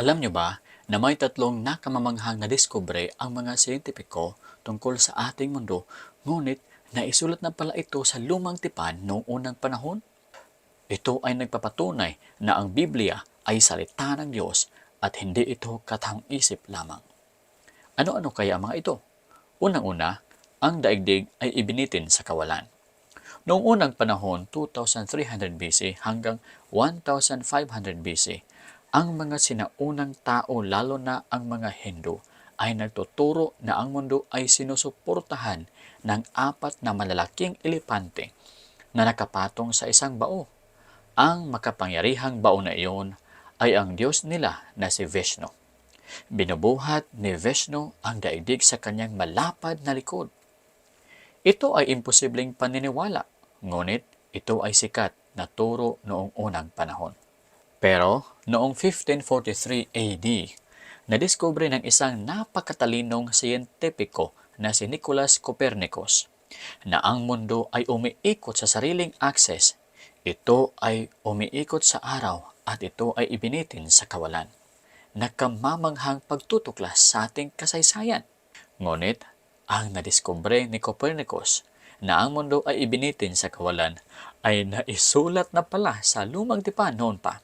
Alam nyo ba na may tatlong nakamamanghang na diskubre ang mga siyentipiko tungkol sa ating mundo, ngunit naisulat na pala ito sa lumang tipan noong unang panahon? Ito ay nagpapatunay na ang Biblia ay salita ng Diyos at hindi ito katang-isip lamang. Ano-ano kaya ang mga ito? Unang-una, ang daigdig ay ibinitin sa kawalan. Noong unang panahon, 2300 BC hanggang 1500 BC, ang mga sinaunang tao lalo na ang mga Hindu ay nagtuturo na ang mundo ay sinusuportahan ng apat na malalaking elepante na nakapatong sa isang bao. Ang makapangyarihang bao na iyon ay ang Diyos nila na si Vishnu. Binubuhat ni Vishnu ang daigdig sa kanyang malapad na likod. Ito ay imposibleng paniniwala, ngunit ito ay sikat na turo noong unang panahon. Pero noong 1543 AD, nadiskubre ng isang napakatalinong siyentipiko na si Nicolas Copernicus na ang mundo ay umiikot sa sariling akses. Ito ay umiikot sa araw at ito ay ibinitin sa kawalan. Nakamamanghang pagtutuklas sa ating kasaysayan. Ngunit ang nadiskubre ni Copernicus na ang mundo ay ibinitin sa kawalan ay naisulat na pala sa lumang tipan noon pa.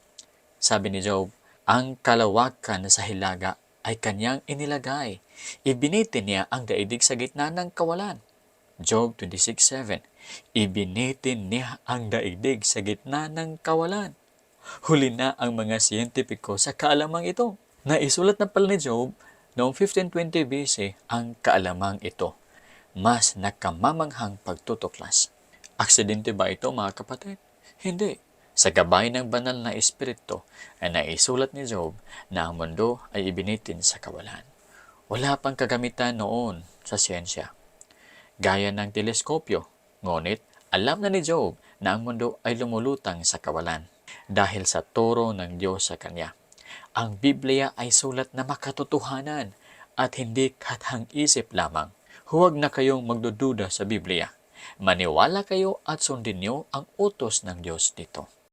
Sabi ni Job, ang kalawakan sa hilaga ay kanyang inilagay. Ibinitin niya ang daigdig sa gitna ng kawalan. Job 26:7. Ibinitin niya ang daigdig sa gitna ng kawalan. Huli na ang mga siyentipiko sa kaalamang ito. Naisulat na pala ni Job noong 1520 BC ang kaalamang ito. Mas nakamamanghang pagtutuklas. Aksidente ba ito, mga kapatid? Hindi. Sa gabay ng banal na espiritu ay naisulat ni Job na ang mundo ay ibinitin sa kawalan. Wala pang kagamitan noon sa siyensya, gaya ng teleskopyo. Ngunit alam na ni Job na ang mundo ay lumulutang sa kawalan dahil sa turo ng Diyos sa kanya. Ang Biblia ay sulat na makatotohanan at hindi katang-isip lamang. Huwag na kayong magdududa sa Biblia. Maniwala kayo at sundin niyo ang utos ng Diyos dito.